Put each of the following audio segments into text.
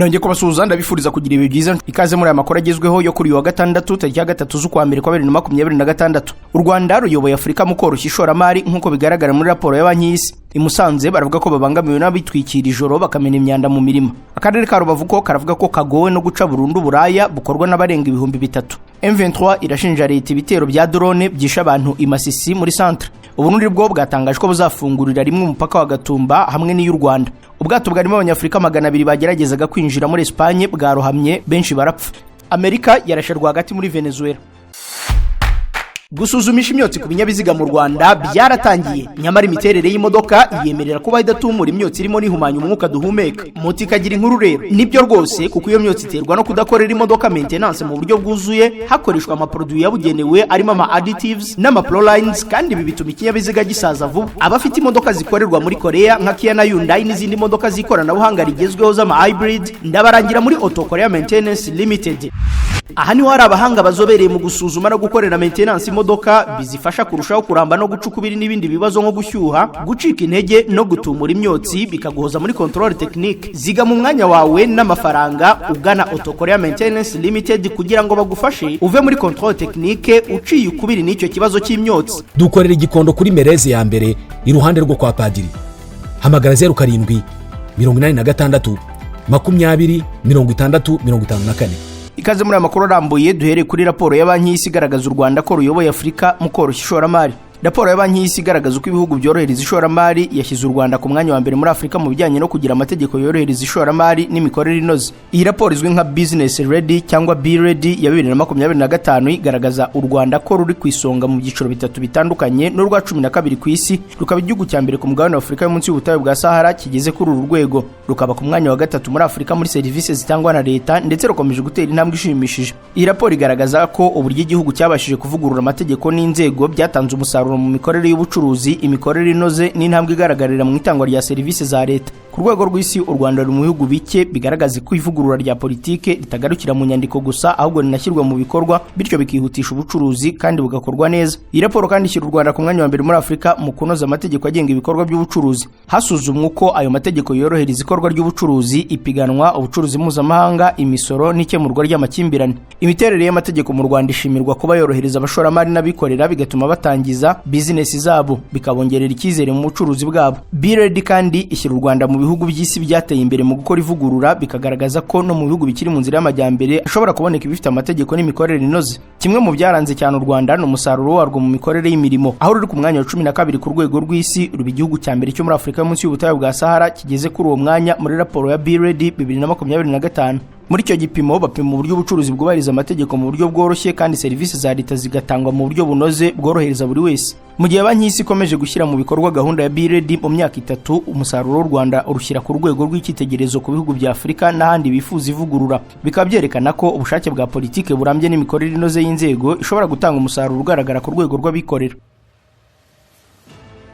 Nongeye kubasuhuza, ndabifuriza kugira ibihe byiza. Ikaze muri aya makuru agezweho yo kuri uyu wa gatandatu, tariki ya 3 z'ukwa mbere kwa 2026. U Rwanda ruyoboye Afurika mu koroshya ishoramari, nk'uko bigaragara muri raporo ya Banki y'Isi. I Musanze baravuga ko babangamiwe n'abitwikira ijoro bakamena imyanda mu mirima. Akarere ka Rubavu ko karavuga ko kagowe no guca burundu uburaya bukorwa n'abarenga 3000. M23 irashinja leta ibitero bya drone byishe abantu i Masisi muri centre. Uburundi bwo bwatangaje ko buzafungurira rimwe umupaka wa Gatumba hamwe n'iy'u Rwanda. Ubwato bwarimo Abanyafurika 200 bageragezaga kwinjira muri Espagne bwarohamye, benshi barapfa. Amerika yarashe rwagati muri Venezuela. Gusuzumisha imyotsi ku binyabiziga mu Rwanda byaratangiye, nyamara imiterere y'imodoka yemerera kuba idatumura imyotsi irimo n'ihumanya umwuka duhumeka. Moto ikagira inkuru rero, nibyo rwose, kuko iyo myotsi iterwa no kudakorera imodoka maintenance mu buryo bwuzuye, hakoreshwa amaproduit yabugenewe arimo ama additives n'ama prolines, kandi ibi bituma ikinyabiziga gisaza vuba. Abafite imodoka zikorerwa muri Korea nka Kia na Hyundai n'izindi modoka z'ikoranabuhanga rigezweho z'ama hybrid, ndabarangira muri Auto Korea Maintenance Limited. Aha niho hari abahanga bazobereye mu gusuzuma no gukorera maintenance imodoka, bizifasha kurushaho kuramba no guca ukubiri n'ibindi bibazo nko gushyuha, gucika intege no gutumura imyotsi, bikaguhoza muri contrôle technique. Ziga mu mwanya wawe n'amafaranga ugana Auto Korea Maintenance Limited kugira ngo bagufashe uve muri contrôle technique uciye ukubiri n'icyo kibazo cy'imyotsi. Dukorera Igikondo kuri Mereze ya mbere, iruhande rwo kwa padiri. Hamagara 0786 20 60 54. Ikaze muri aya makuru arambuye. Duhereye kuri raporo ya Banki y'Isi igaragaza u Rwanda ko ruyoboye Afurika mu koroshya ishoramari. Raporo ya Banki y'Isi igaragaza uko ibihugu byorohereza ishoramari yashyize u Rwanda ku mwanya wa mbere muri Afurika mu bijyanye no kugira amategeko yorohereza ishoramari n'imikorere inoze. Iyi raporo izwi nka Business Ready cyangwa B-Ready ya 2025 igaragaza u Rwanda ko ruri ku isonga mu byiciro bitatu bitandukanye, n'urwa 12 ku isi, rukaba igihugu cya mbere ku mugabane wa Afurika yo munsi y'ubutayu bwa Sahara kigeze kuri uru rwego, rukaba ku mwanya wa gatatu muri Afurika muri serivisi zitangwa na leta, ndetse rukomeje gutera intambwe ishimishije. Iyi raporo igaragaza ko uburyo igihugu cyabashije kuvugurura amategeko n'inzego byatanze umusaruro mu mikorere y'ubucuruzi, imikorere inoze n'intambwe igaragarira mu itangwa rya serivisi za leta. Ku rwego rw'isi, u Rwanda ruri mu bihugu bike bigaragaza ko ivugurura rya politike ritagarukira mu nyandiko gusa, ahubwo rinashyirwa mu bikorwa, bityo bikihutisha ubucuruzi kandi bugakorwa neza. Iyi raporo kandi ishyira u Rwanda ku mwanya wa mbere muri Afurika mu kunoza amategeko agenga ibikorwa by'ubucuruzi. Hasuzumwa uko ayo mategeko yorohereza ikorwa ry'ubucuruzi, ipiganwa, ubucuruzi mpuzamahanga, imisoro n'ikemurwa ry'amakimbirane. Imiterere y'amategeko mu Rwanda ishimirwa kuba yorohereza abashoramari n'abikorera, bigatuma batangiza bizinesi zabo, bikabongerera icyizere mu bucuruzi bwabo. B-Ready kandi ishyira u Rwanda mu bihugu by'isi byateye imbere mu gukora ivugurura, bikagaragaza ko no mu bihugu bikiri mu nzira y'amajyambere ashobora kuboneka ibifite amategeko n'imikorere inoze. Kimwe mu byaranze cyane u Rwanda ni umusaruro warwo mu mikorere y'imirimo, aho ruri ku mwanya wa 12 ku rwego rw'isi, ruba igihugu cya mbere cyo muri Afurika yo munsi y'ubutayu bwa Sahara kigeze kuri uwo mwanya muri raporo ya B-Ready 2025. Muri icyo gipimo bapima uburyo ubucuruzi bwubahiriza amategeko mu buryo bworoshye, kandi serivisi za leta zigatangwa mu buryo bunoze bworohereza buri wese. Mu gihe Banki y'Isi ikomeje gushyira mu bikorwa gahunda ya B-Ready, mu myaka 3 umusaruro w'u Rwanda urushyira ku rwego rw'icyitegererezo ku bihugu bya Afurika n'ahandi bifuza ivugurura, bikaba byerekana ko ubushake bwa politike burambye n'imikorere inoze y'inzego ishobora gutanga umusaruro ugaragara ku rwego rw'abikorera.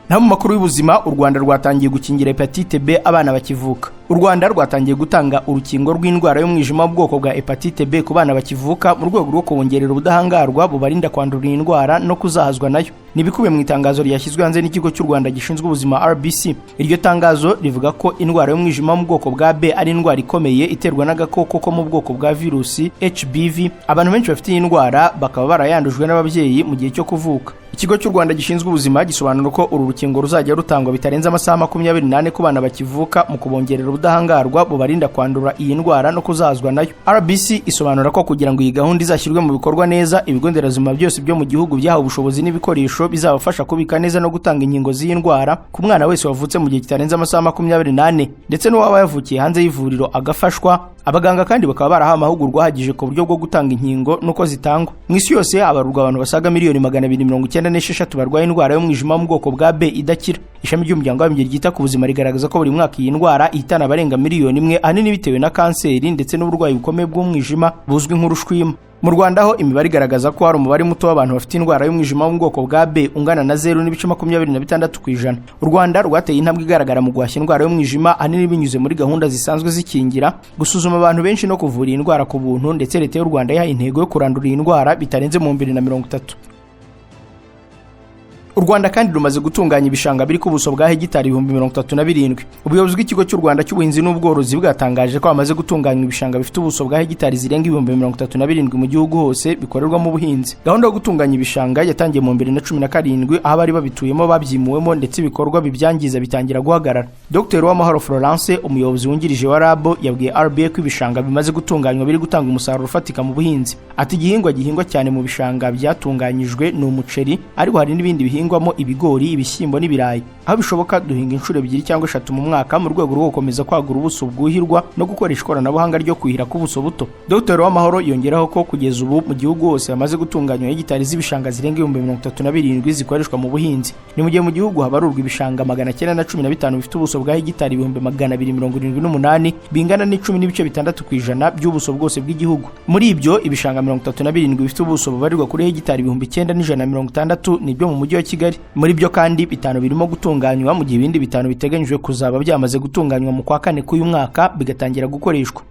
Naho mu makuru y'ubuzima, u Rwanda rwatangiye gukingira hepatite B abana bakivuka. U Rwanda rwatangiye gutanga urukingo rw'indwara y'umwijima mu bwoko bwa hepatite B ku bana bakivuka, mu rwego rwo kubongerera ubudahangarwa bubarinda kwandura iyi ndwara no kuzahazwa nayo. Ni ibikubiye mu itangazo ryashyizwe hanze n'Ikigo cy'u Rwanda gishinzwe Ubuzima, RBC. Iryo tangazo rivuga ko indwara y'umwijima mu bwoko bwa B ari indwara ikomeye iterwa n'agakoko ko mu bwoko bwa virusi HBV. Abantu benshi bafite iyi ndwara bakaba barayandujwe n'ababyeyi mu gihe cyo kuvuka. Ikigo cy'u Rwanda gishinzwe Ubuzima gisobanura ko uru rukingo ruzajya rutangwa bitarenze amasaha 24 ku bana bakivuka, mu kubongerera ubudahangarwa bubarinda kwandura iyi ndwara no kuzahazwa nayo. RBC isobanura ko kugira ngo iyi gahunda izashyirwe mu bikorwa neza, ibigo nderabuzima byose byo mu gihugu byahawe ubushobozi n'ibikoresho bizabafasha kubika neza no gutanga inkingo z'iyi ndwara ku mwana wese wavutse mu gihe kitarenze amasaha 24, ndetse n'uwaba yavukiye hanze y'ivuriro agafashwa. Abaganga kandi bakaba barahawe amahugurwa ahagije ku buryo bwo gutanga inkingo n'uko zitangwa. Mu isi yose habarurwa abantu basaga miliyoni 296 barwaye indwara y'umwijima mu bwoko bwa B idakira. Ishami ry'Umuryango w'Abibumbye ryita ku Buzima rigaragaza ko buri mwaka iyi ndwara ihitana abarenga miliyoni 1, ahanini bitewe na kanseri ndetse n'uburwayi bukomeye bw'umwijima buzwi nk'urushwima. Mu Rwanda ho imibare igaragaza ko hari umubare muto w'abantu bafite indwara y'umwijima wo mu bwoko bwa B, ungana na 0.26%. U Rwanda rwateye intambwe igaragara mu guhashya indwara y'umwijima, ahanini binyuze muri gahunda zisanzwe zikingira, gusuzuma abantu benshi no kuvura iyi ndwara ku buntu, ndetse Leta y'u Rwanda yahaye intego yo kurandura iyi ndwara bitarenze mu 2030. U Rwanda kandi rumaze gutunganya ibishanga biri ku buso bwa hegitari 37,000. Ubuyobozi bw'Ikigo cy'u Rwanda cy'Ubuhinzi n'Ubworozi bwatangaje ko hamaze gutunganywa ibishanga bifite ubuso bwa hegitari zirenga 37,000 mu gihugu hose bikorerwamo ubuhinzi. Gahunda yo gutunganya ibishanga yatangiye mu 2017, aho abari babituyemo babyimuwemo ndetse ibikorwa bibyangiza bitangira guhagarara. Dr Uwamahoro Florence, umuyobozi wungirije wa RAB, yabwiye RBA ko ibishanga bimaze gutunganywa biri gutanga umusaruro ufatika mu buhinzi. Ati: "Igihingwa gihingwa cyane mu bishanga byatunganyijwe ni umuceri, ariko hari n'ibindi bihingwamo, ibigori, ibishyimbo n'ibirayi. Aho bishoboka duhinga inshuro ebyiri cyangwa eshatu mu mwaka mu rwego rwo gukomeza kwagura ubuso bwuhirwa no gukoresha ikoranabuhanga ryo kuhira ku buso buto." Dr Uwamahoro yongeraho ko kugeza ubu mu gihugu hose hamaze gutunganywa hegitari z'ibishanga zirenga 37,000 zikoreshwa mu buhinzi. Ni mu gihe mu gihugu habarurwa ibishanga 915 bifite ubuso bwa hegitari 278,000, bingana n'10.6% by'ubuso bwose bw'igihugu. Muri ibyo, ibishanga 37 bifite ubuso bubarirwa kuri hegitari 9,160 nibyo mu Mujyi wa Kigali. Muri byo kandi, bitanu birimo gutunganywa, mu gihe ibindi bitanu biteganyijwe kuzaba byamaze gutunganywa mu kwa kane k'uyu mwaka, bigatangira gukoreshwa.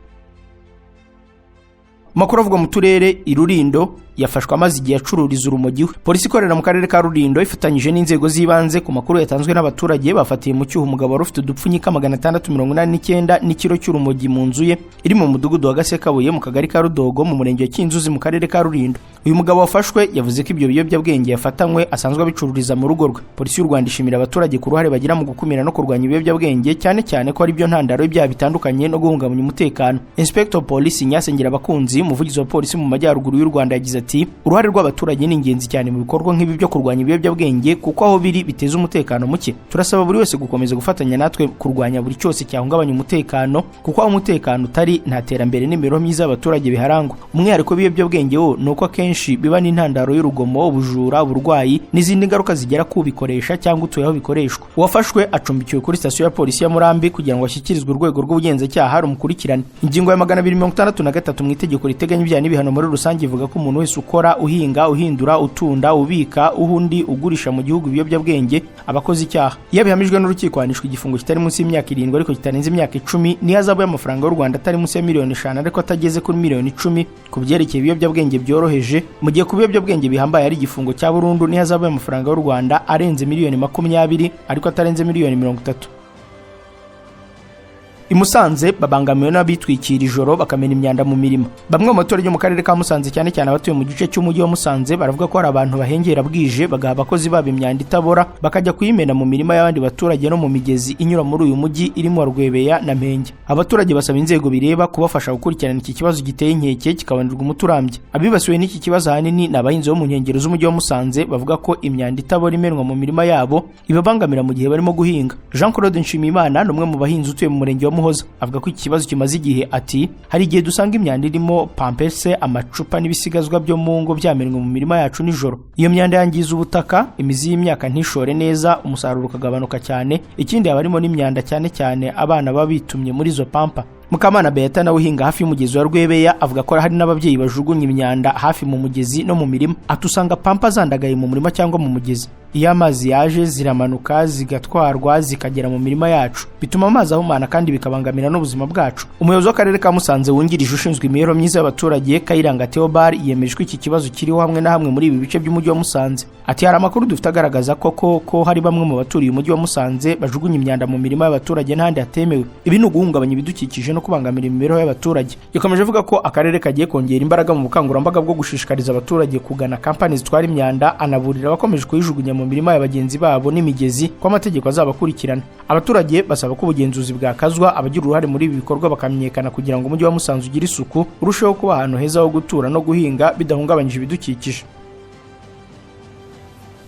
Amakuru avugwa mu turere: i Rulindo yafashwe amaze igihe acururiza urumogi we. Polisi ikorera mu karere ka Rulindo ifatanyije n'inzego z'ibanze, ku makuru yatanzwe n'abaturage, bafatiye mu cyuho umugabo wari ufite udupfunyika 689 n'ikiro cy'urumogi mu nzu ye iri mu Mudugudu wa Gasekabuye, mu Kagari ka Rudogo, mu Murenge wa Kinzuzi, mu Karere ka Rulindo. Uyu mugabo wafashwe yavuze ko ibyo biyobyabwenge yafatanywe asanzwe abicururiza mu rugo rwe. Polisi y'u Rwanda ishimira abaturage ku ruhare bagira mu gukumira no kurwanya ibiyobyabwenge, cyane cyane ko ari byo ntandaro y'ibyaha bitandukanye no guhungabanya umutekano. Inspector Polisi Nyasengera Abakunzi, umuvugizi wa polisi mu Majyaruguru y'u Rwanda, yagize ati: "Uruhare rw'abaturage ni ingenzi cyane mu bikorwa nk'ibi byo kurwanya ibiyobyabwenge, kuko aho biri biteza umutekano muke. Turasaba buri wese gukomeza gufatanya natwe kurwanya buri cyose cyahungabanya umutekano, kuko aho umutekano utari nta terambere n'imibereho myiza y'abaturage biharangwa. Umwihariko w'ibiyobyabwenge wo ni uko akenshi biba n'intandaro y'urugomo, ubujura, uburwayi n'izindi ngaruka zigera ku ubikoresha cyangwa utuye aho bikoreshwa." Uwafashwe acumbikiwe kuri sitasiyo ya polisi ya Murambi kugira ngo ashyikirizwe urwego rw'ubugenzacyaha rumukurikirane. Ingingo ya 263 mu itegeko riteganya ibyaha n'ibihano muri rusange ivuga ko umuntu wese ukora, uhinga, uhindura, utunda, ubika, uha undi, ugurisha mu gihugu ibiyobyabwenge aba akoze icyaha. Iyo abihamijwe n'urukiko, ahanishwa igifungo kitari munsi y'imyaka 7 ariko kitarenze imyaka 10, n'ihazabu y'amafaranga y'u Rwanda atari munsi ya miliyoni 5 ariko atageze kuri miliyoni 10 ku byerekeye ibiyobyabwenge byoroheje, mu gihe ku biyobyabwenge bihambaye ari igifungo cya burundu n'ihazabu y'amafaranga y'u Rwanda arenze miliyoni 20 ariko atarenze miliyoni 30. I Musanze babangamiwe n'abitwikira ijoro bakamena imyanda mu mirima. Bamwe mu baturage mu Karere ka Musanze, cyane cyane abatuye mu gice cy'umujyi wa Musanze, baravuga ko hari abantu bahengera bwije bagaha abakozi babo imyanda itabora, bakajya kuyimena mu mirima y'abandi baturage no mu migezi inyura muri uyu mujyi irimo Rwebeya na Mpenge. Abaturage basaba inzego bireba kubafasha gukurikirana iki kibazo giteye inkeke, kikabonerwa umuti urambye. Abibasiwe n'iki kibazo ahanini ni abahinzi bo mu nkengero z'umujyi wa Musanze, bavuga ko imyanda itabora imenwa mu mirima yabo ibabangamira mu gihe barimo guhinga. Jean Claude Nshimiyimana ni umwe mu bahinzi utuye mu Murenge wa Muhoza, avuga ko iki kibazo kimaze igihe. Ati: "Hari igihe dusanga imyanda irimo pampese, amacupa n'ibisigazwa byo mu ngo byamenwe mu mirima yacu nijoro. Iyo myanda yangiza ubutaka, imizi y'imyaka ntishore neza, umusaruro ukagabanuka cyane. Ikindi, haba harimo n'imyanda, cyane cyane abana baba bitumye muri izo pampa." Mukamana Beata nawe uhinga hafi y'umugezi wa Rwebeya avuga ko hari n'ababyeyi bajugunya imyanda hafi mu mugezi no mu mirima. Ati: "Usanga pampa zandagaye mu murima cyangwa mu mugezi. Iyo amazi yaje ziramanuka, zigatwarwa, zikagera mu mirima yacu. Bituma amazi ahumana kandi bikabangamira n'ubuzima bwacu." Umuyobozi w'Akarere ka Musanze wungirije ushinzwe imibereho myiza y'abaturage, Kayiranga Theobald, yemeje ko iki kibazo kiriho hamwe na hamwe muri ibi bice by'umujyi wa Musanze. Ati: "Hari amakuru dufite agaragaza ko koko hari bamwe mu baturiye umujyi wa Musanze bajugunya imyanda mu mirima y'abaturage n'ahandi hatemewe. Ibi ni uguhungabanya ibidukikije no kubangamira imibereho y'abaturage." Yakomeje avuga ko akarere kagiye kongera imbaraga mu bukangurambaga bwo gushishikariza abaturage kugana kampani zitwara imyanda, anaburira abakomeje kuyijugunya mu mirima ya bagenzi babo n'imigezi ko amategeko azabakurikirana. Abaturage basaba ko ubugenzuzi bwakazwa, abagira uruhare muri ibi bikorwa bakamenyekana, kugira ngo umujyi wa Musanze ugire isuku, urusheho kuba ahantu heza ho gutura no guhinga bidahungabanyije ibidukikije.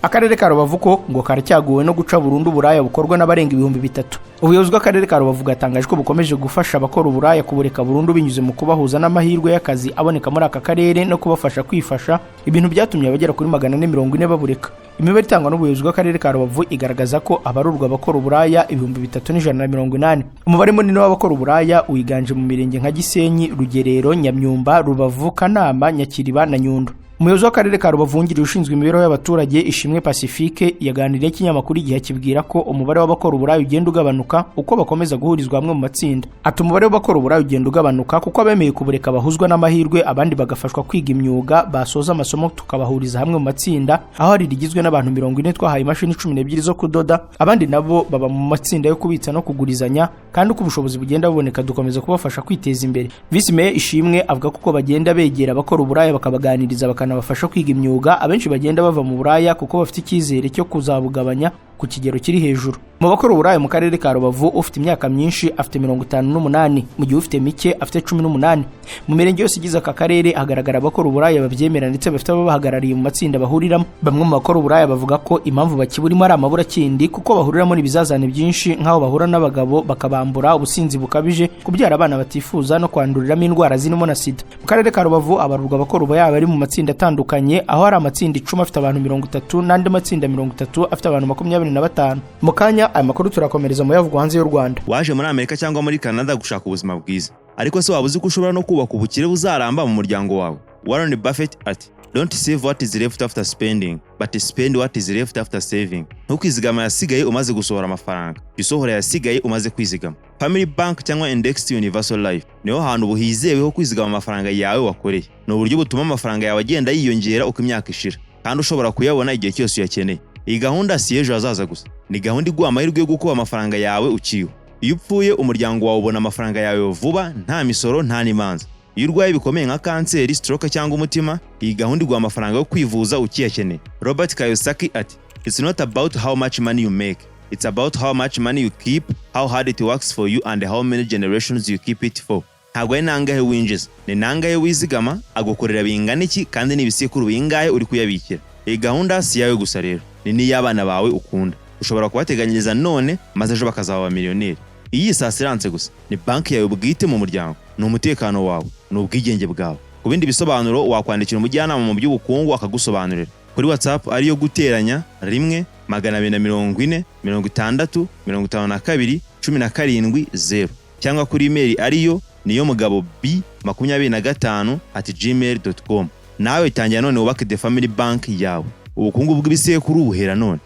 Akarere ka Rubavu ko ngo karacyaguwe no guca burundu uburaya bukorwa n'abarenga 3000. Ubuyobozi bw'Akarere ka Rubavu bwatangaje ko bukomeje gufasha abakora uburaya kubureka burundu, binyuze mu kubahuza n'amahirwe y'akazi aboneka muri aka karere no kubafasha kwifasha, ibintu byatumye abagera kuri 440 babureka. Imibare itangwa n'ubuyobozi bw'Akarere ka Rubavu igaragaza ko abarurwa abakora uburaya 3180. Umubare munini w'abakora uburaya wiganje mu mirenge nka Gisenyi, Rugerero, Nyamyumba, Rubavu, Kanama, Nyakiriba na Nyundo. Umuyobozi w'akarere ka Rubavu wungirije ushinzwe imibereho y'abaturage, Ishimwe Pacifique, yaganiriye ikinyamakuru Igihe akibwira ko umubare w'abakora uburaya ugenda ugabanuka uko bakomeza guhurizwa hamwe mu matsinda. Ati: "Umubare w'abakora uburaya ugenda ugabanuka kuko abemeye kubureka bahuzwa n'amahirwe, abandi bagafashwa kwiga imyuga, basoza amasomo tukabahuriza hamwe mu matsinda, aho hari rigizwe n'abantu 40 twahaye imashini 12 zo kudoda. Abandi nabo baba mu matsinda yo kubitsa no kugurizanya, kandi uko ubushobozi bugenda buboneka dukomeza kubafasha kwiteza imbere." Visi Meya Ishimwe avuga ko uko bagenda begera abakora uburaya, bakabaganiriza, bakanabafasha kwiga imyuga, abenshi bagenda bava mu buraya kuko bafite icyizere cyo kuzabugabanya ku kigero kiri hejuru. Mu bakora uburaya mu karere ka Rubavu, ufite imyaka myinshi afite 58, mu gihe ufite mike afite 18. Mu mirenge yose igize aka karere hagaragara abakora uburaya babyemera ndetse bafite ababahagarariye mu matsinda bahuriramo. Bamwe mu bakora uburaya bavuga ko impamvu bakiburimo ari amaburakindi, kuko bahuriramo n'ibizazane byinshi, nk'aho bahura n'abagabo bakabambura, ubusinzi bukabije, kubyara abana batifuza no kwanduriramo indwara zirimo na sida. Mu karere ka Rubavu abarurwa abakora uburaya bari mu matsinda atandukanye, aho hari amatsinda 10 afite abantu 30 n'andi matsinda 30 afite abantu 25. Mu kanya aya makuru turakomereza mu yavugwa hanze y'u Rwanda. Waje muri Amerika cyangwa muri Canada gushaka ubuzima bwiza, ariko se waba uzi ko ushobora no kubaka ubukire buzaramba mu muryango wawe? Warren Buffett ati: "Don't save what is left after spending, but spend what is left after saving." Ntukizigama yasigaye umaze gusohora amafaranga, jya usohora yasigaye umaze kwizigama. Family Bank cyangwa Indexed Universal Life niho hantu buhizeweho kwizigama amafaranga yawe wakoreye. Ni uburyo butuma amafaranga yawe agenda yiyongera uko imyaka ishira, kandi ushobora kuyabona igihe cyose uyakeneye. Iyi gahunda si ejo hazaza gusa, ni gahunda iguha amahirwe yo gukuba amafaranga yawe ukiriho. Iyo upfuye, umuryango wawe ubona amafaranga yawe vuba, nta misoro, nta n'imanza. Iyo urwaye bikomeye nka kanseri, stroke cyangwa umutima, iyi gahunda iguha amafaranga yo kwivuza ukiyakeneye. Robert Kiyosaki ati: "It's not about how much money you make, it's about how much money you keep, how hard it works for you and how many generations you keep it for." Ntabwo ari nangahe winjiza, ni nangahe wizigama, agukorera bingana iki, kandi n'ibisekuru bingahe uri kuyabikira. Iyi gahunda si iyawe gusa rero, ni n'iy'abana bawe ukunda. Ushobora kubateganyiriza none, maze ejo bakazaba abamiliyoneri. Iyi si assurance gusa, ni banki yawe bwite mu muryango, ni umutekano wawe, ni ubwigenge bwawe. Ku bindi bisobanuro wakwandikira umujyanama mu by'ubukungu akagusobanurira kuri WhatsApp ariyo +1 240 665 21 70, cyangwa kuri email ariyo niyomugabo b25@gmail.com. Nawe tangira none wubake the family bank yawe. Ubukungu bw'ibisekuru buhera none.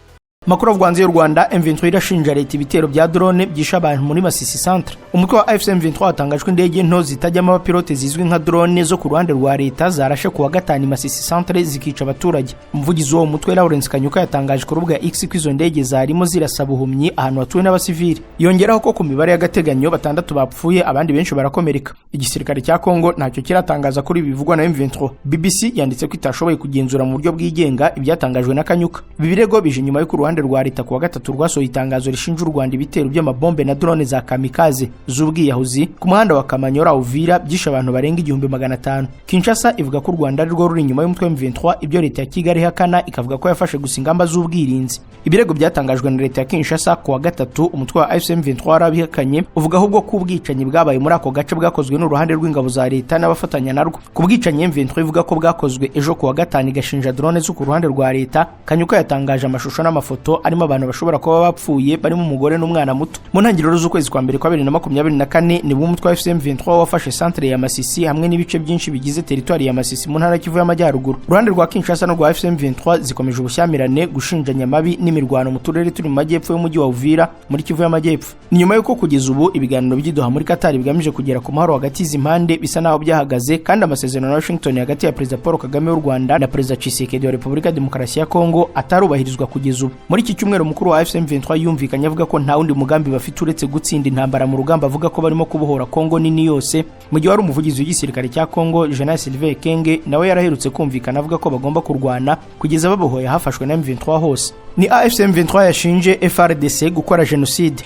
Makuru avugwa hanze y'u Rwanda: M23 irashinja leta ibitero bya drone byishe abantu muri Masisi Centre. Umutwe wa AFC M23 watangajwe indege nto zitajyamo abapilote zizwi nka drone zo ku ruhande rwa leta zarashe kuwa gatanu Masisi Centre, zikica abaturage. Umuvugizi w'uwo mutwe, Lawrence Kanyuka, yatangaje ku rubuga X ko izo ndege zarimo zirasa buhumyi ahantu hatuwe n'abasivili. Yongeraho ko ku mibare y'agateganyo batandatu bapfuye, abandi benshi barakomereka. Igisirikare cya Kongo ntacyo kiratangaza kuri ibi bivugwa na M23. BBC yanditse ko itashoboye kugenzura mu buryo bwigenga ibyatangajwe na Kanyuka. Ibi birego bije nyuma y'uko uruhande rwa leta kuwa gatatu rwasohoye itangazo rishinja u Rwanda ibitero by'amabombe na drone za kamikaze z'ubwiyahuzi ku muhanda wa Kamanyora Uvira, byishe abantu barenga 1500. Kinshasa ivuga ko u Rwanda ari rwo ruri inyuma y'umutwe wa M23, ibyo leta ya Kigali ihakana, ikavuga ko yafashe gusa ingamba z'ubwirinzi. Ibirego byatangajwe na leta ya Kinshasa kuwa gatatu, umutwe wa AFC M23 warabihakanye, uvuga ahubwo ko ubwicanyi bwabaye muri ako gace bwakozwe n'uruhande rw'ingabo za leta n'abafatanya narwo. Ku bwicanyi M23 ivuga ko bwakozwe ejo kuwa gatanu, igashinja drone zo ku ruhande rwa leta, Kanyuka yatangaje amashusho n'amafoto arimo abantu bashobora kuba bapfuye, barimo umugore n'umwana muto. Mu ntangiriro z'ukwezi kwa mbere kwa 2024 nibwo umutwe wa AFC M23 wafashe centre ya Masisi hamwe n'ibice byinshi bigize teritwari ya Masisi mu ntara ya Kivu y'Amajyaruguru. Uruhande rwa Kinshasa n'urwa AFC M23 zikomeje ubushyamirane, gushinjanya amabi n'imirwano mu turere turi mu majyepfo y'umujyi wa Uvira muri Kivu y'Amajyepfo. Ni nyuma y'uko kugeza ubu ibiganiro by'i Doha muri Qatar bigamije kugera ku mahoro hagati y'izi mpande bisa naho byahagaze, kandi amasezerano ya Washington hagati ya Perezida Paul Kagame w'u Rwanda na Perezida Tshisekedi wa Repubulika ya Demokarasi ya Kongo atarubahirizwa kugeza ubu. Muri iki cyumweru umukuru wa AFC M23 yumvikanye avuga ko nta wundi mugambi bafite uretse gutsinda intambara mu rugamba avuga ko barimo kubohora Kongo nini yose, mu gihe wari umuvugizi w'igisirikare cya Kongo, General Sylvain Ekenge, nawe yaraherutse kumvikana avuga ko bagomba kurwana kugeza babohoye hafashwe na M23 hose. Ni AFC M23 yashinje FARDC gukora jenoside.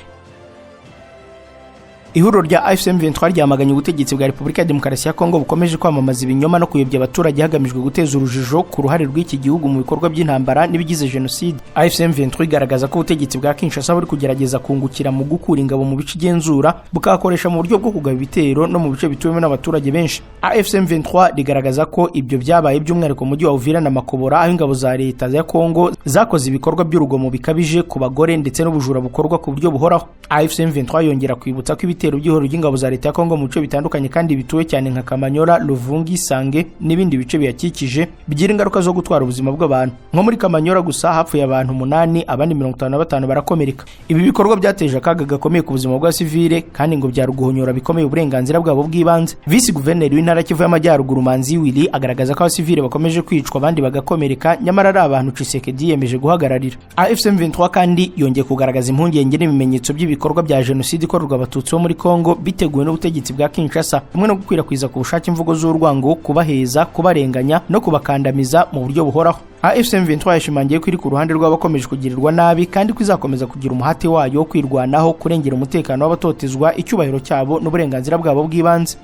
Ihuriro rya AFC M23 ryamaganye ubutegetsi bwa Repubulika ya Demokarasi ya Kongo bukomeje kwamamaza ibinyoma no kuyobya abaturage hagamijwe guteza urujijo ku ruhare rw'iki gihugu mu bikorwa by'intambara n'ibigize jenoside. AFC M23 igaragaza ko ubutegetsi bwa Kinshasa buri kugerageza kungukira mu gukura ingabo mu bice igenzura, bukahakoresha mu buryo bwo kugaba ibitero no mu bice bituwemo n'abaturage benshi. AFC M23 rigaragaza ko ibyo byabaye by'umwihariko mu mujyi wa Uvira na Makobora, aho ingabo za leta ya Kongo zakoze ibikorwa by'urugomo bikabije ku bagore ndetse n'ubujura bukorwa ku buryo buhoraho. AFC M23 yongera kwibutsa ko ibitero ibitero by'ihuriro ry'ingabo za leta ya Kongo mu bice bitandukanye kandi bituwe cyane nka Kamanyola, Luvungi, Sange n'ibindi bice biyakikije bigira ingaruka zo gutwara ubuzima bw'abantu. Nko muri Kamanyola gusa hapfuye abantu 8, abandi 55 barakomereka. Ibi bikorwa byateje akaga gakomeye ku buzima bwa sivile kandi ngo byari guhonyora bikomeye uburenganzira bwabo bw'ibanze. Visi Guverineri w'intara Kivu y'Amajyaruguru Manzi Willy agaragaza ko abasivile bakomeje kwicwa abandi bagakomereka, nyamara ari abantu Tshisekedi yiyemeje guhagararira. AFC M23 kandi yongeye kugaragaza impungenge n'ibimenyetso by'ibikorwa bya jenoside ikorerwa abatutsi bo muri Kongo biteguwe n'ubutegetsi bwa Kinshasa, hamwe no gukwirakwiza ku bushake imvugo z'urwango, kubaheza, kubarenganya no kubakandamiza mu buryo buhoraho. AFC M23 yashimangiye ko iri ku ruhande rw'abakomeje kugirirwa nabi kandi ko izakomeza kugira umuhate wayo wo kwirwanaho, kurengera umutekano w'abatotezwa, icyubahiro cyabo n'uburenganzira bwabo bw'ibanze.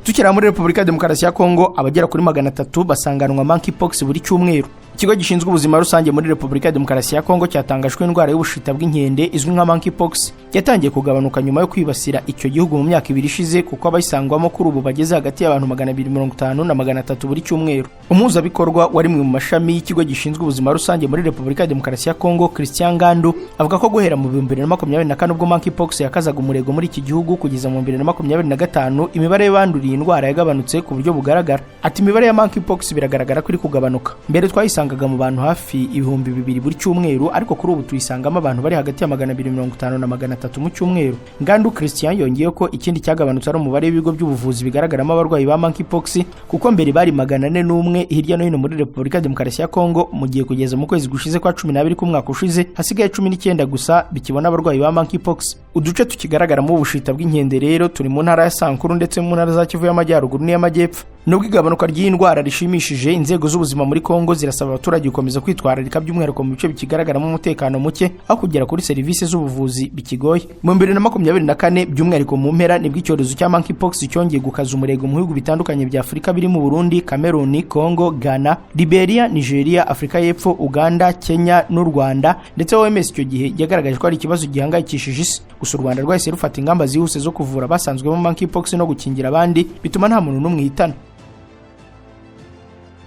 Tukiri muri Repubulika ya Demokarasi ya Kongo, abagera kuri 300 basanganwa monkeypox buri cyumweru. Ikigo gishinzwe ubuzima rusange muri Repubulika ya Demokarasi ya Kongo cyatangajwe indwara y'ubushita bw'inkende izwi nka monkeypox yatangiye kugabanuka nyuma yo kwibasira icyo gihugu mu myaka 2 ishize, kuko abayisangwamo kuri ubu bageze hagati y'abantu 250 na 300 buri cyumweru. Umuhuzabikorwa wari mu mashami y'ikigo gishinzwe ubuzima rusange muri Repubulika ya Demokarasi ya Kongo, Christian Ngandu, avuga ko guhera mu 2024 ubwo monkeypox yakazaga umurego muri iki gihugu kugeza mu 2025 imibare y'abanduriye indwara yagabanutse ku buryo bugaragara. Ati imibare ya monkeypox biragaragara ko iri kugabanuka. Mbere twayisangaga mu bantu hafi 2000 buri cyumweru, ariko kuri ubu tuyisangamo abantu bari hagati ya 250 na 300 mu cyumweru. Ngandu Christian yongeye ko ikindi cyagabanutse ari umubare w'ibigo by'ubuvuzi bigaragaramo abarwayi ba monkeypox, kuko mbere bari 401 hirya no hino muri Repubulika ya Demokarasi ya Kongo, mu gihe kugeza mu kwezi gushize kwa 12 k'umwaka ushize hasigaye 19 gusa bikibona abarwayi ba monkeypox. Uduce tukigaragaramo ubushita bw'inkende rero turi mu ntara ya Sankuru ndetse mu ntara za Kivu y'Amajyaruguru n'iy'Amajyepfo. Nubwo igabanuka ry'iyi ndwara rishimishije, inzego z'ubuzima muri Kongo zirasaba abaturage gukomeza kwitwararika, by'umwihariko mu bice bikigaragaramo umutekano muke, aho kugera kuri serivisi z'ubuvuzi bikigoye. Mu 2024, by'umwihariko mu mpera, nibwo icyorezo cya monkeypox cyongeye gukaza umurego mu bihugu bitandukanye bya Afurika birimo Burundi, Cameroon, Congo, Ghana, Liberia, Nigeria, Afurika y'Epfo, Uganda, Kenya n'u Rwanda. Ndetse OMS icyo gihe yagaragaje ko ari ikibazo gihangayikishije isi. Gusa u Rwanda rwahise rufata ingamba zihuse zo kuvura abasanzwemo monkeypox no gukingira abandi, bituma nta muntu n'umwe ihitana.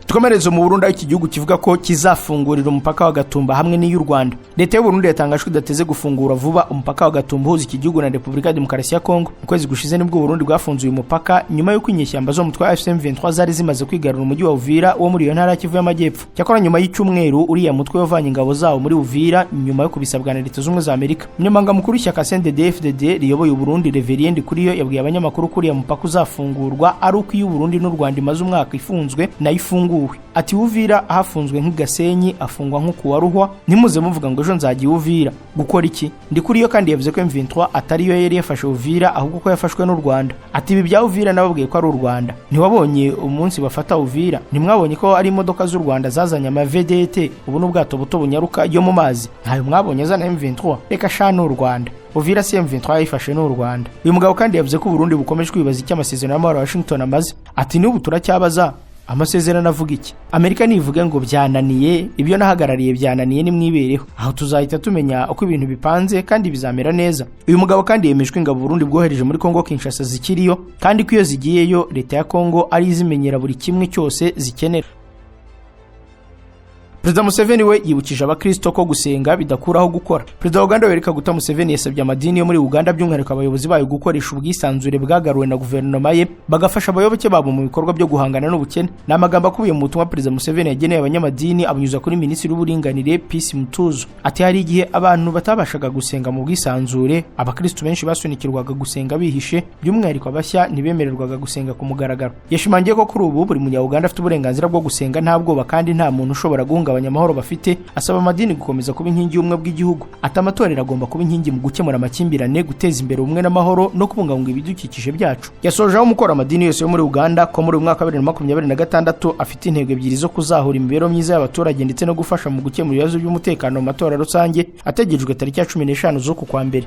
Dukomereze mu Burundi, aho iki gihugu kivuga ko kizafungurira umupaka wa Gatumba hamwe n'iy'u Rwanda. Leta y'u Burundi yatangaje ko idateze gufungura vuba umupaka wa Gatumba uhuza iki gihugu na Repubulika ya Demokarasi ya Kongo. Mu kwezi gushize nibwo Burundi bwafunze uyu mupaka nyuma y'uko inyeshyamba zo mu mutwe wa AFC M23 zari zimaze kwigarura umujyi wa Uvira wo muri iyo ntara ya Kivu y'Amajyepfo. Cyakora nyuma y'icyumweru uriya mutwe wavanye ingabo zawo muri Uvira nyuma yo kubisabwa na Leta Zunze Ubumwe za Amerika. Umunyamabanga mukuru w'ishyaka CNDD-FDD riyoboye Burundi, Reverien Ndikuriyo, yabwiye abanyamakuru ko uriya mupaka uzafungurwa ari uko iyo Burundi n'u Rwanda imaze umwaka ifunzwe nayo ifunguwe. Ati Uvira hafunzwe nk'igasenyi, afungwa nko kuwa Ruhwa, ntimuze muvuga ngo ejo nzajya Uvira gukora iki. Ndikuriyo kandi yavuze ko M23 atari yo yari yafashe Uvira, ahubwo ko yafashwe n'u Rwanda. Ati ibi bya Uvira nababwiye ko ari u Rwanda, ntiwabonye umunsi bafata Uvira, ntimwabonye ko ari imodoka z'u Rwanda zazanye ama VDT, ubu n'ubwato buto bunyaruka yo mu mazi, ntayo mwabonye azana M23, reka sha n'u Rwanda. Uvira si M23 yayifashe, n'u Rwanda. Uyu mugabo kandi yavuze ko Burundi bukomeje kwibaza icyo amasezerano y'amahoro ya Washington amaze. Ati n'ubu turacyabaza amasezerano avuga iki. Amerika nivuge ngo byananiye, ibyo nahagarariye byananiye, nimwibereho aho, tuzahita tumenya uko ibintu bipanze kandi bizamera neza. Uyu mugabo kandi yemejwe ingabo Burundi bwohereje muri Kongo Kinshasa zikiriyo, kandi ko iyo zigiyeyo leta ya Kongo ari izimenyera buri kimwe cyose zikenera. Perezida Museveni we yibukije abakristo ko gusenga bidakuraho gukora. Perezida wa Uganda Yoweri Kaguta Museveni yasabye amadini yo muri Uganda, by'umwihariko abayobozi bayo, gukoresha ubwisanzure bwagaruwe na guverinoma ye bagafasha abayoboke babo mu bikorwa byo guhangana n'ubukene. Ni amagambo akubiye mu butumwa Perezida Museveni yageneye abanyamadini abunyuza kuri Minisitiri w'Uburinganire Peace Mutuzo. Ati hari igihe abantu batabashaga gusenga mu bwisanzure, abakristo benshi basunikirwaga gusenga bihishe, by'umwihariko abashya ntibemererwaga gusenga ku mugaragaro. Yashimangiye ko kuri ubu buri munya-Uganda afite uburenganzira bwo gusenga nta bwoba kandi nta muntu ushobora guhungabanya amahoro bafite. Asaba amadini gukomeza kuba inkingi y'ubumwe bw'igihugu. Ati amatorero agomba kuba inkingi mu gukemura amakimbirane, guteza imbere ubumwe n'amahoro no kubungabunga ibidukikije byacu. Yasojeho umukoro amadini yose yo muri Uganda ko muri uyu mwaka wa 2026 afite intego ebyiri zo kuzahura imibereho myiza y'abaturage ndetse no gufasha mu gukemura ibibazo by'umutekano mu matora rusange ategerejwe tariki ya 15 z'uku kwa mbere.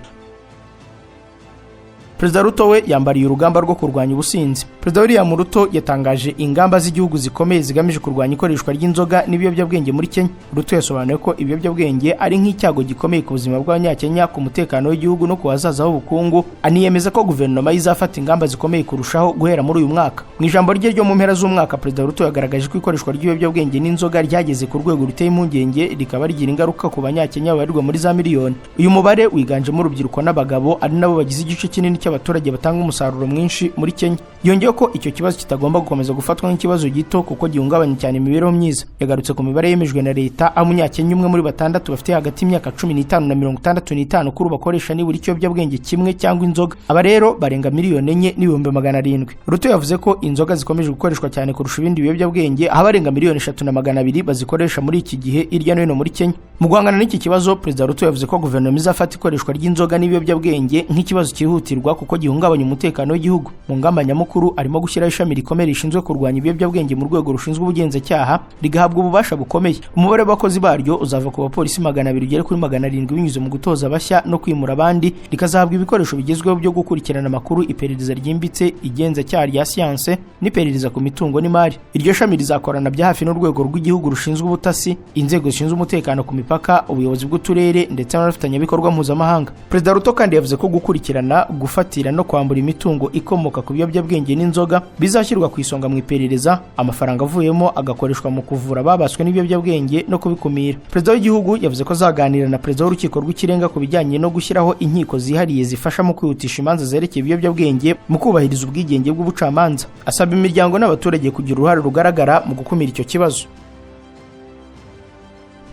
Perezida Ruto we yambariye urugamba rwo kurwanya ubusinzi. Perezida William Ruto yatangaje ingamba z'igihugu zikomeye zigamije kurwanya ikoreshwa ry'inzoga n'ibiyobyabwenge muri Kenya. Ruto yasobanuye ko ibiyobyabwenge ari nk'icyago gikomeye ku buzima bw'Abanyakenya, ku mutekano w'igihugu no ku hazaza h'ubukungu, aniyemeza ko guverinoma izafata ingamba zikomeye kurushaho guhera muri uyu mwaka. Mu ijambo rye ryo mu mpera z'umwaka, Perezida Ruto yagaragaje ko ikoreshwa ry'ibiyobyabwenge n'inzoga ryageze ku rwego ruteye impungenge, rikaba rigira ingaruka ku Banyakenya babarirwa muri za miliyoni. Uyu mubare wiganjemo urubyiruko n'abagabo, ari nabo bagize igice kinini cy'abaturage batanga umusaruro mwinshi muri Kenya. Yongeyeho ko icyo kibazo kitagomba gukomeza gufatwa nk'ikibazo gito kuko gihungabanya cyane imibereho myiza. Yagarutse ku mibare yemejwe na leta, aho Umunyakenya umwe muri batandatu bafite hagati y'imyaka 15 na 65 kuri ubu bakoresha nibura ikiyobyabwenge kimwe cyangwa inzoga. Aba rero barenga 4,700,000. Ruto yavuze ko inzoga zikomeje gukoreshwa cyane kurusha ibindi biyobyabwenge, aho abarenga 3,200,000 bazikoresha muri iki gihe hirya no hino muri Kenya. Mu guhangana n'iki kibazo, Perezida Ruto yavuze ko guverinoma izafata ikoreshwa ry'inzoga n'ibiyobyabwenge nk'ikibazo cyihutirwa kuko gihungabanya umutekano w'igihugu. Mu ngamba nyamukuru arimo gushyiraho ishami rikomeye rishinzwe kurwanya ibiyobyabwenge mu rwego rushinzwe ubugenzacyaha, rigahabwa ububasha bukomeye. Umubare w'abakozi baryo uzava ku bapolisi 200 ugere kuri 700 binyuze mu gutoza abashya no kwimura abandi. Rikazahabwa ibikoresho bigezweho byo gukurikirana amakuru, iperereza ryimbitse, igenzacyaha rya siyanse n'iperereza ku mitungo n'imari. Iryo shami rizakorana bya hafi n'urwego rw'igihugu rushinzwe ubutasi, inzego zishinzwe umutekano ku mipaka, ubuyobozi bw'uturere ndetse n'abafatanyabikorwa mpuzamahanga. Perezida Ruto kandi yavuze ko gukurikirana, gufatira no kwambura imitungo ikomoka ku biyobyabwenge n'inzoga bizashyirwa ku isonga mu iperereza, amafaranga avuyemo agakoreshwa mu kuvura ababaswe n'ibiyobyabwenge no kubikumira. Perezida w'igihugu yavuze ko azaganira na perezida w'urukiko rw'ikirenga ku bijyanye no gushyiraho inkiko zihariye zifasha mu kwihutisha imanza zerekeye ibiyobyabwenge mu kubahiriza ubwigenge bw'ubucamanza, asaba imiryango n'abaturage kugira uruhare rugaragara mu gukumira icyo kibazo.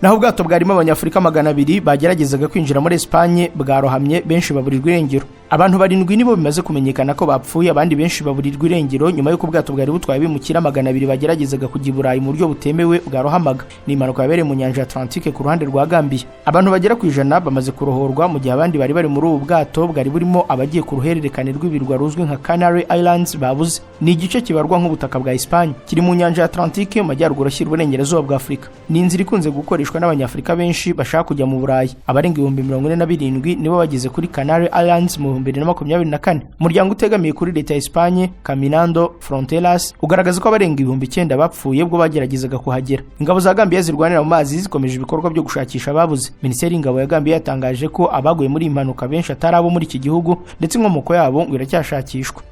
Naho ubwato bwarimo Abanyafurika 200 bageragezaga kwinjira muri Esipanye bwarohamye, benshi baburirwa irengero. Abantu barindwi nibo bimaze kumenyekana ko bapfuye, abandi benshi baburirwa irengero nyuma y'uko ubwato bwari butwaye abimukira 200 bageragezaga kujya i Burayi mu buryo butemewe bwarohamaga. Ni impanuka yabereye mu nyanja ya Atlantique ku ruhande rwa Gambia. Abantu bagera ku 100 bamaze kurohorwa, mu gihe abandi bari bari muri ubu bwato bwari burimo abagiye ku ruhererekane rw'ibirwa ruzwi nka Canary Islands babuze. Ni igice kibarwa nk'ubutaka bwa Espagne kiri mu nyanja ya Atlantique mu majyaruguru ashyira uburengerazuba bwa Afurika. Ni inzira ikunze gukoreshwa n'Abanyafurika benshi bashaka kujya mu Burayi. Abarenga 47,000 nibo bageze kuri Canary Islands mu 2024. Umuryango utegamiye kuri leta ya Espagne, Caminando Fronteras, ugaragaza ko abarenga 9000 bapfuye ubwo bageragezaga kuhagera. Ingabo za Gambia zirwanira mu mazi zikomeje ibikorwa byo gushakisha ababuze. Minisiteri y'ingabo ya Gambia yatangaje ko abaguye muri iyi mpanuka benshi atari abo muri iki gihugu, ndetse inkomoko yabo ngo iracyashakishwa.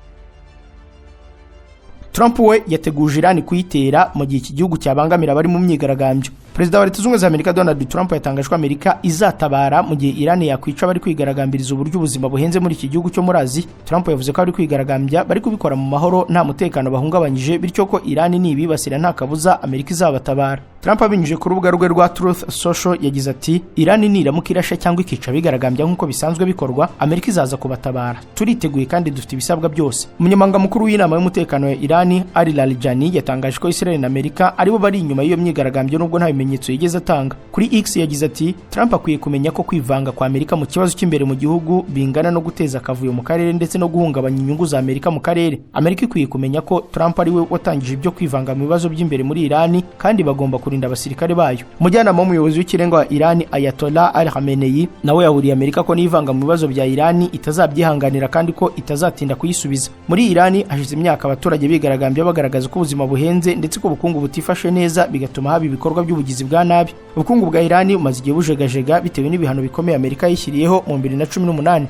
Trump we yateguje Irani kuyitera mu gihe iki gihugu cyabangamira abari mu myigaragambyo. Perezida wa Leta Zunze Ubumwe za Amerika Donald Trump yatangaje ko Amerika izatabara mu gihe Irani yakwica abari kwigaragambiriza uburyo ubuzima buhenze muri iki gihugu cyo muri Aziya. Trump yavuze ko abari kwigaragambya bari kubikora mu mahoro, nta mutekano bahungabanyije, bityo ko Irani nibibasira nta kabuza Amerika izabatabara. Trump abinyujije ku rubuga rwe rwa Truth Social yagize ati: "Irani niramuka irashe cyangwa ikica abigaragambya nk'uko bisanzwe bikorwa, Amerika izaza kubatabara. Turiteguye kandi dufite ibisabwa byose." Umunyamabanga mukuru w'inama y'umutekano ya Irani, Ali Larijani, yatangaje ko Israel na Amerika aribo bari inyuma y'iyo myigaragambyo, nubwo nta bimenyetso yigeze atanga. Kuri X yagize ati: "Trump akwiye kumenya ko kwivanga kwa Amerika mu kibazo cy'imbere mu gihugu bingana no guteza akavuyo mu karere ndetse no guhungabanya inyungu za Amerika mu karere. Amerika ikwiye kumenya ko Trump ari we watangije ibyo kwivanga mu bibazo by'imbere muri Irani kandi bagomba kurinda abasirikare bayo." Umujyanama w'umuyobozi w'ikirenga wa Irani, Ayatollah Ali Khamenei, nawe yaburiye Amerika ko nivanga mu bibazo bya Irani itazabyihanganira kandi ko itazatinda kuyisubiza. Muri Irani hashize imyaka abaturage bigaragambya bagaragaza ko ubuzima buhenze ndetse ko ubukungu butifashe neza, bigatuma haba ibikorwa by'ubugizi bwa nabi. Ubukungu bwa Irani bumaze igihe bujegajega bitewe n'ibihano bikomeye Amerika yishyiriyeho mu 2018.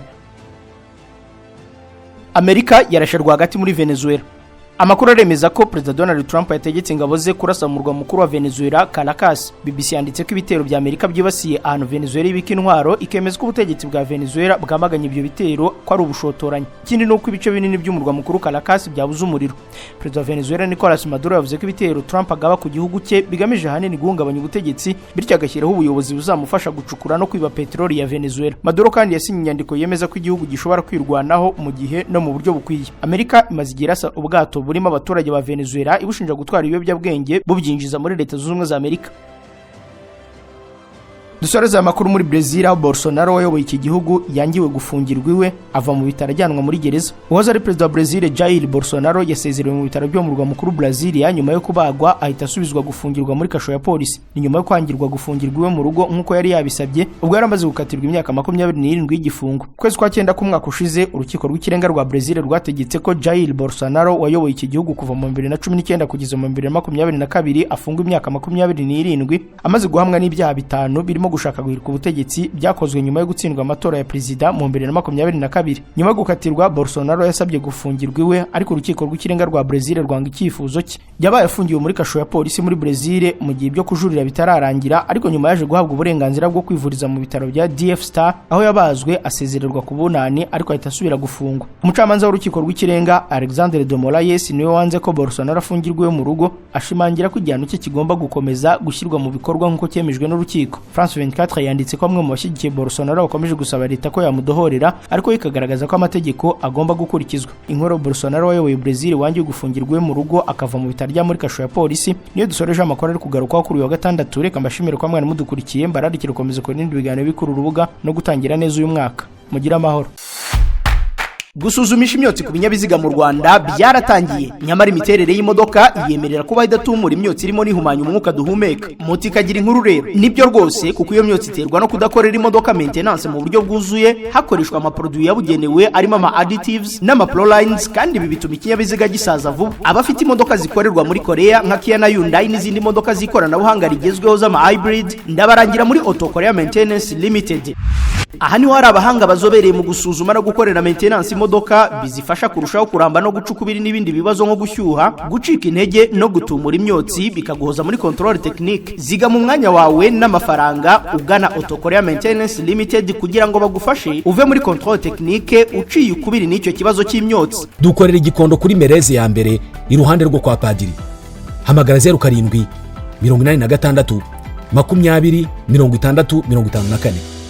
Amerika yarashe rwagati muri Venezuela. Amakuru aremeza ko Perezida Donald Trump yategetse ingabo ze kurasa mu murwa mukuru wa Venezuela, Caracas. BBC yanditse ko ibitero bya Amerika byibasiye ahantu Venezuela ibika intwaro, ikemeza ko ubutegetsi bwa Venezuela bwamaganye ibyo bitero ko ari ubushotoranyi. Ikindi ni uko ibice binini by'umurwa mukuru Caracas byabuze umuriro. Perezida wa Venezuela Nicolas Maduro yavuze ko ibitero Trump agaba ku gihugu cye bigamije ahanini guhungabanya ubutegetsi, bityo agashyiraho ubuyobozi buzamufasha gucukura no kwiba peteroli ya Venezuela. Maduro kandi yasinye inyandiko yemeza ko igihugu gishobora kwirwanaho mu gihe no mu buryo bukwiye. Amerika imaze igihe irasa ubwato burimo abaturage ba Venezuela, ibushinja gutwara ibiyobyabwenge bubyinjiza muri Leta Zunze Ubumwe za Amerika. Dusoreze aya makuru muri Brezil, aho Bolsonaro wayoboye iki gihugu yangiwe gufungirwa iwe, ava mu bitaro ajyanwa muri gereza. Uwahoze ari perezida wa Brezil, Jair Bolsonaro, yasezerewe mu bitaro byo mu murwa mukuru Brasilia nyuma yo kubagwa, ahita asubizwa gufungirwa muri kasho ya polisi. Ni nyuma yo kwangirwa gufungirwa iwe mu rugo nk'uko yari yabisabye, ubwo yari amaze gukatirwa imyaka 27 y'igifungo. Kwezi kwa cyenda k'umwaka ushize, Urukiko rw'Ikirenga rwa Brezil rwategetse ko Jair Bolsonaro wayoboye iki gihugu kuva mu 2019 kugeza mu 2022 afungwa imyaka 27, amaze guhamwa n'ibyaha bitanu birimo gushaka guhirika ubutegetsi, byakozwe nyuma yo gutsindwa amatora ya perezida mu 2022. Nyuma yo gukatirwa, Bolsonaro yasabye gufungirwa iwe, ariko Urukiko rw'Ikirenga rwa Brezil rwanga icyifuzo cye. Yabaye afungiwe muri kasho ya polisi muri Brezil mu gihe ibyo kujurira bitararangira, ariko nyuma yaje guhabwa uburenganzira bwo kwivuriza mu bitaro bya DF Star aho yabazwe, asezererwa ku bunani, ariko ahita asubira gufungwa. Umucamanza w'Urukiko rw'Ikirenga, Alexandre de Moraes, niwe wanze ko Bolsonaro afungirwa iwe mu rugo, ashimangira ko igihano cye kigomba gukomeza gushyirwa mu bikorwa nk'uko cyemejwe n'urukiko. France 24 yanditse ko bamwe mu bashyigikiye Bolsonaro bakomeje gusaba leta ko yamudohorera, ariko ikagaragaza ko amategeko agomba gukurikizwa. Inkuru Bolsonaro wayoboye Brazil wangiwe gufungirwa iwe mu rugo, akava mu bitaro ajya muri kasho ya polisi, niyo dusoreje amakuru ari kugarukwaho kuri uyu wa gatandatu. Reka mbashimire ko mwana mudukurikiye, mbararikira gukomeza kubona ibindi biganiro biri kuri uru rubuga no gutangira neza uyu mwaka. Mugire amahoro. Gusuzumisha imyotsi ku binyabiziga mu Rwanda byaratangiye, nyamara imiterere y'imodoka yemerera kuba idatumura imyotsi irimo n'ihumanya umwuka duhumeka. Moto ikagira inkuru rero, nibyo rwose, kuko iyo myotsi iterwa no kudakorera imodoka maintenance mu buryo bwuzuye, hakoreshwa ama produits yabugenewe arimo ama additives n'ama prolines, kandi ibi bituma ikinyabiziga gisaza vuba. Abafite imodoka zikorerwa muri Korea nka Kia na Hyundai n'izindi modoka z'ikoranabuhanga rigezweho z'ama hybrid, ndabarangira muri Auto Korea Maintenance Limited. Aha niho hari abahanga bazobereye mu gusuzuma no gukorera maintenance imodoka, bizifasha kurushaho kuramba no guca ukubiri n'ibindi bibazo nko gushyuha, gucika intege no gutumura imyotsi, bikaguhoza muri contrôle technique. Ziga mu mwanya wawe n'amafaranga ugana Auto Korea Maintenance Limited kugira ngo bagufashe uve muri contrôle technique uciye ukubiri n'icyo kibazo cy'imyotsi. Dukorera Igikondo kuri Mereze ya mbere, iruhande rwo kwa padiri. Hamagara 0786 20 60 54.